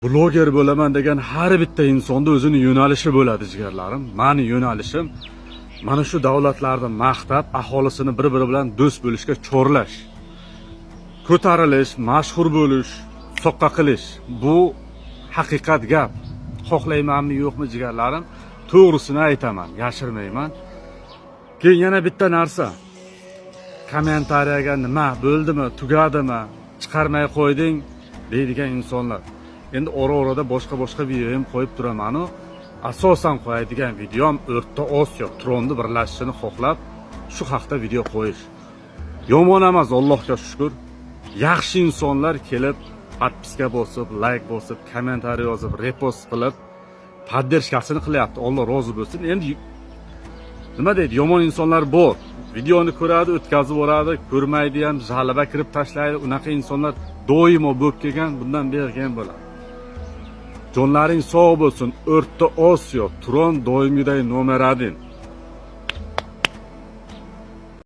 Bloger bo'laman degan har bitta insonda o'zini yo'nalishi bo'ladi, jigarlarim. Mani yo'nalishim mana shu davlatlarni maqtab, aholisini bir-biri bilan do'st bo'lishga chorlash. Ko'tarilish, mashhur bo'lish, soqqa qilish, bu haqiqat gap. Xohlaymanmi, yo'qmi, jigarlarim, to'g'risini aytaman, yashirmayman. Keyin yana bitta narsa. Kommentariyaga nima bo'ldimi, tugadimi, chiqarmay qo'yding deydigan insonlar. Endi ora-orada boshqa-boshqa video ham qo'yib turaman-u, asosan qo'yadigan videom O'rta Osiyo Turonni birlashishini xohlab, shu haqda video qo'yish. Yomon emas, Allohga shukr. Yaxshi insonlar kelib, подписка bosib, layk bosib, kommentariy yozib, repost qilib, поддержка sini qilyapti. Alloh rozi bo'lsin. Endi nima deydi, yomon insonlar bor. Videoni ko'radi, o'tkazib yuboradi, ko'rmaydi ham, жалоба kirib tashlaydi. Unaqa insonlar doimo bo'lib kelgan, bundan beri ham bo'ladi. Jonlaring sog' bo'lsin. O'rta Osiyo, Turon doimgiday номер 1.